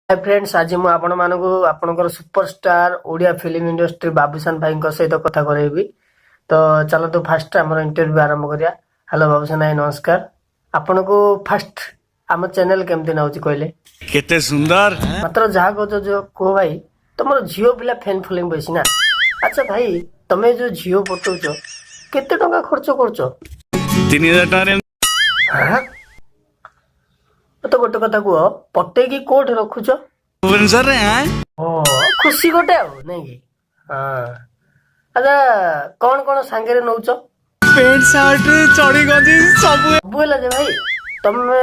ହାଏ friends, ଆଜି ମୁଁ ଆପଣମାନଙ୍କୁ ଆପଣଙ୍କର superstar, Odia film industry Babushan ଭାଇଙ୍କ ସହିତ କଥା କରେଇବି। ତ ଚାଲନ୍ତୁ, ଫାଷ୍ଟ ଆମର ଇଣ୍ଟରଭ୍ୟୁ ଆରମ୍ଭ କରିବା। ହ୍ୟାଲୋ ବାବୁସାନ ଭାଇ, ନମସ୍କାର। ଆପଣଙ୍କୁ ଫାଷ୍ଟ ଆମ ଚ୍ୟାନେଲ କେମିତି ନାଗୁଛି କହିଲେ? କେତେ ସୁନ୍ଦର। ମାତ୍ର ଯାହା କହୁଛ ଯୋଉ କୁହ ଭାଇ, ତମର ଝିଅ ପିଲା ଫ୍ୟାନ୍ ଫଲୋଇଂ ବେଶୀ ନା? ଆଚ୍ଛା ଭାଇ, ତମେ ଯୋଉ ଝିଅ ପଟଉଛ, କେତେ ଟଙ୍କା ଖର୍ଚ୍ଚ କରୁଛ? 3000 ଟଙ୍କାରେ। ହାଁ? ମତେ ଗୋଟେ କଥା କୁହ, ପଟେଇକି କୋଉଠି ରଖୁଛ? ଭୁବନେଶ୍ୱରରେ ଆଁ? ଓ, ଖୁସି ଗୋଟେ ଆଉ ନାଇଁ କି? ହଁ, ଆଚ୍ଛା, କଣ କଣ ସାଙ୍ଗରେ ନଉଛ? ପ୍ୟାଣ୍ଟ ସାର୍ଟ, ଚଡି, ଗଞ୍ଜି ସବୁ। ସବୁ ହେଲା ଯେ ଭାଇ, ତମେ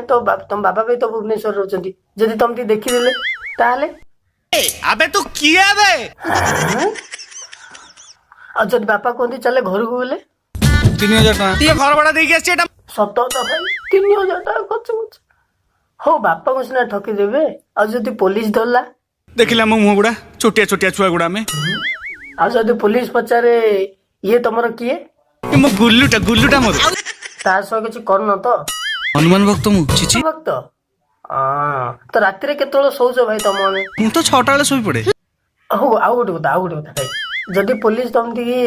ତ ତମ ବାବା ବି ତ ଭୁବନେଶ୍ୱର ରହୁଛନ୍ତି। ଯଦି ତମେ ଟିକେ ଦେଖିଦେଲେ ତାହେଲେ? ଆବେ ତୁ କିଏ ବେ? ହାଁ? ଆଉ ଯଦି ବାପା କୁହନ୍ତି ଚାଲେ ଘରକୁ ଗଲେ? 3000 ଟଙ୍କା ଟିକେ ଘର ଭଡା ଦେଇକି ଆସିଛି ଏଟା। ସତ କଥା ଭାଇ, 3000 ଟଙ୍କା ଖର୍ଚ୍ଚ କରୁଛ। ହଉ, ବାପାଙ୍କୁ ସିନା ଠକିଦେବେ, ଆଉ ଯଦି ପୋଲିସ ଧରିଲା? ଦେଖିଲା ମୋ ମୁହଁ ଗୁଡା, ଛୋଟିଆ ଛୋଟିଆ ଛୁଆ ଗୁଡା ଆମେ। ଆଉ ଯଦି ପୋଲିସ ପଚାରେ ଇଏ ତମର କିଏ? ଏ ମୋ ଗୁଲୁଟା, ଗୁଲୁଟା ମୋର। ତା ସହ କିଛି କରୁନ ତ? ହନୁମାନ ଭକ୍ତ ମୁଁ, ଚିଚି। ଭକ୍ତ ହଁ। ତ ରାତିରେ କେତେବେଳେ ଶୋଉଛ ଭାଇ ତମ ମାନେ? ମୁଁ ତ 6ଟା ବେଳେ ଶୋଇପଡେ। ହଉ, ଆଉ ଗୋଟେ କଥା, ଆଉ ଗୋଟେ କଥା ଭାଇ, ଯଦି ପୋଲିସ ତମତିକି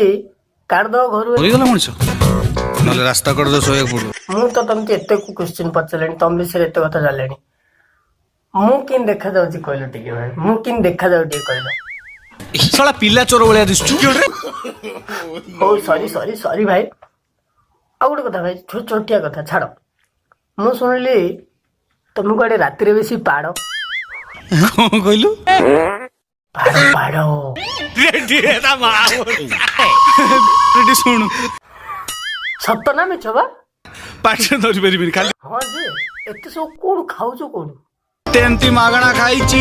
କାଢିଦବ ଘରୁ? ମରିଗଲା ମଣିଷ, ନହେଲେ ରାସ୍ତା କଡ଼ରେ ଶୋଇବାକୁ ପଡିବ। ମୁଁ ତ ତମକୁ ଏତେ କ୍ୱେଶ୍ଚିନ୍ ପଚାରିଲେଣି, ତମ ବିଷୟରେ ଏତେ କଥା ଜାଣିଲେଣି। ମୁଁ କେମିତି ଦେଖାଯାଉଛି କହିଲ ଟିକେ ଭାଇ, ମୁଁ କେମିତି ଦେଖାଯାଉଛି ଟିକେ କହିଲ? ଶଳା ପିଲା ଚୋର ଭଳିଆ ଦିଶୁଛୁ। ହଉ, ସରି ସରି ସରି ଭାଇ। ଆଉ ଗୋଟେ କଥା ଭାଇ, ଛୋଟିଆ କଥା ଛାଡ। ମୁଁ ଶୁଣିଲି ତମେ କୁଆଡେ ରାତିରେ ବେଶୀ ପାଡ଼। କଣ କହିଲୁ? ପାଡ଼, ପାଡ଼। ରେଡି ତା ମା ରେଡି, ଶୁଣୁ। ସତ ନା ମିଛ ବା? ପାଟିରେ ଧରି ପାରିବିନି ଖାଲି। ହଁ ଯେ, ଏତେ ସବୁ କୋଉଠୁ ଖାଉଛ, କୋଉଠୁ? ଏମିତି ମାଗଣା ଖାଇଛି।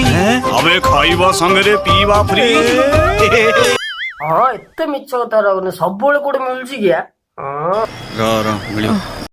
ଆବେ ଖାଇବା ସାଙ୍ଗରେ ପିଇବା ଫ୍ରି। ହଁ, ଏତେ ମିଛ କଥା ରହୁନି। ସବୁବେଳେ କୋଉଠି ମିଳୁଛି କି ଆ? ହଁ। ର ର, ମିଳିବ।